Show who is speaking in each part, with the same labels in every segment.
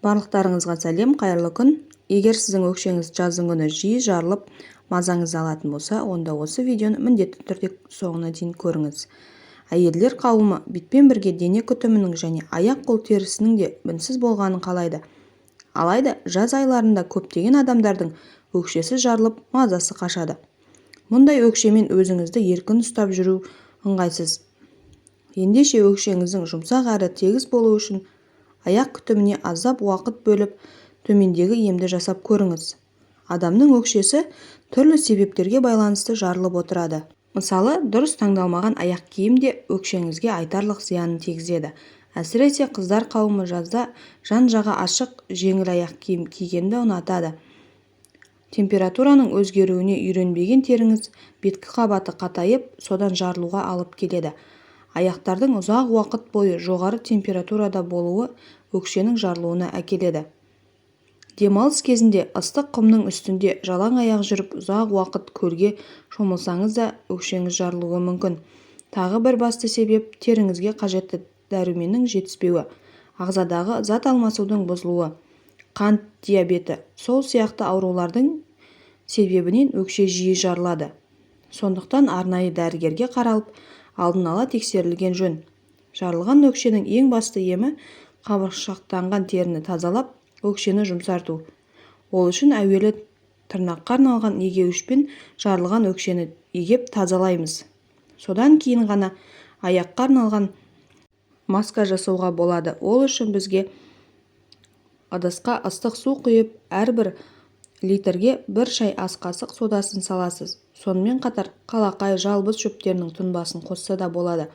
Speaker 1: Барлықтарыңызға сәлем, қайырлы күн! Егер сіздің өкшеңіз жаздың күні жиі жарылып, мазаңызды алатын болса, онда осы видеоны міндетті түрде соңына дейін көріңіз. Әйелдер қауымы бетпен бірге дене күтімінің және аяқ-қол терісінің де мінсіз болғанын қалайды. Алайда жаз айларында көптеген адамдардың өкшесі жарылып, мазасы қашады. Мұндай өкшемен өзіңізді еркін ұстап жүру ыңғайсыз. Ендеше, өкшеңіздің жұмсақ әрі тегіс болуы үшін аяқ күтіміне аздап уақыт бөліп, төмендегі емді жасап көріңіз. Адамның өкшесі түрлі себептерге байланысты жарылып отырады. Мысалы, дұрыс таңдалмаған аяқ киім де өкшеңізге айтарлық зиянын тигізеді. Әсіресе қыздар қауымы жазда жан-жағы ашық, жеңіл аяқ киім кигенді ұнатады. Температураның өзгеруіне үйренбеген теріңіз беткі қабаты қатайып, содан жарылуға алып келеді. Аяқтардың ұзақ уақыт бойы жоғары температурада болуы өкшенің жарылуына әкеледі. Демалыс кезінде ыстық құмның үстінде жалаң аяқ жүріп, ұзақ уақыт көлге шомылсаңыз да, өкшеңіз жарылуы мүмкін. Тағы бір басты себеп – теріңізге қажетті дәруменнің жетіспеуі, ағзадағы зат алмасудың бұзылуы, қант диабеті, сол сияқты аурулардың себебінен өкше жиі жарылады. Сондықтан арнайы дәрігерге қаралып, алдын ала тексерілген жөн. Жарылған өкшенің ең басты емі – қабыршақтанған теріні тазалап, өкшені жұмсарту. Ол үшін әуелі тырнаққа арналған егеуішпен жарылған өкшені егеп тазалаймыз. Содан кейін ғана аяққа арналған маска жасауға болады. Ол үшін бізге ыдысқа ыстық су құйып, әрбір литрге бір шай ас қасық содасын саласыз. Сонымен қатар қалақай, жалбыз шөптерінің тұнбасын қосса да болады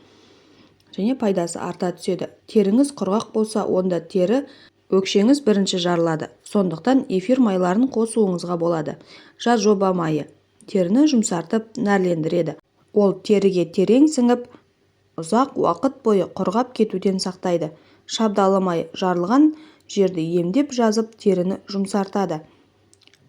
Speaker 1: және пайдасы арта түседі. Теріңіз құрғақ болса, онда тері өкшеңіз бірінші жарылады. Сондықтан эфир майларын қосуыңызға болады. Жожоба майы теріні жұмсартып, нәрлендіреді. Ол теріге терең сіңіп, ұзақ уақыт бойы құрғап кетуден сақтайды. Шабдалы майы жарылған жерді емдеп, жазып, теріні жұмсартады.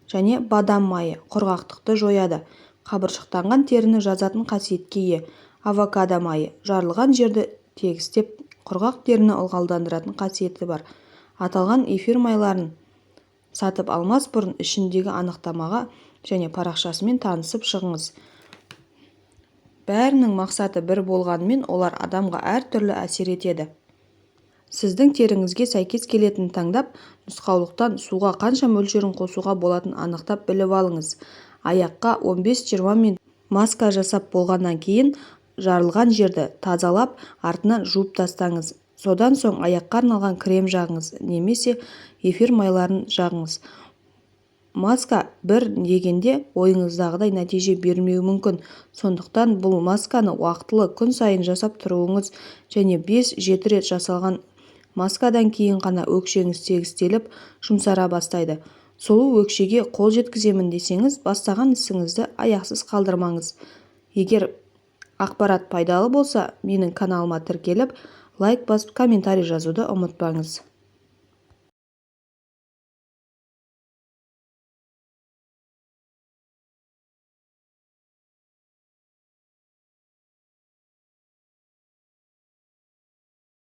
Speaker 1: Және бадам майы құрғақтықты жояды, қабыршақтанған теріні жазатын қасиетке ие. Авокадо майы жарылған жерді тегістеп, құрғақ теріні ылғалдандыратын қасиеті бар. Аталған эфир майларын сатып алмас бұрын ішіндегі анықтамаға және парақшасымен танысып шығыңыз. Бәрінің мақсаты бір болғанымен, олар адамға әртүрлі әсер етеді. Сіздің теріңізге сәйкес келетінін таңдап, нұсқаулықтан суға қанша мөлшерін қосуға болатынын анықтап біліп алыңыз. Аяққа 15-20 минут маска жасап болғаннан кейін жарылған жерді тазалап, артынан жуып тастаңыз. Содан соң аяққа арналған крем жағыңыз немесе эфир майларын жағыңыз. Маска бір дегенде ойыңыздағыдай нәтиже бермеуі мүмкін. Сондықтан бұл масканы уақтылы, күн сайын жасап тұруыңыз және 5-7 рет жасалған маскадан кейін ғана өкшеңіз тегістеліп, жұмсара бастайды. Сұлу өкшеге қол жеткіземін десеңіз, бастаған ісіңізді аяқсыз қалдырмаңыз. Егер ақпарат пайдалы болса, менің каналыма тіркеліп, лайк басып, комментарий жазуды ұмытпаңыз.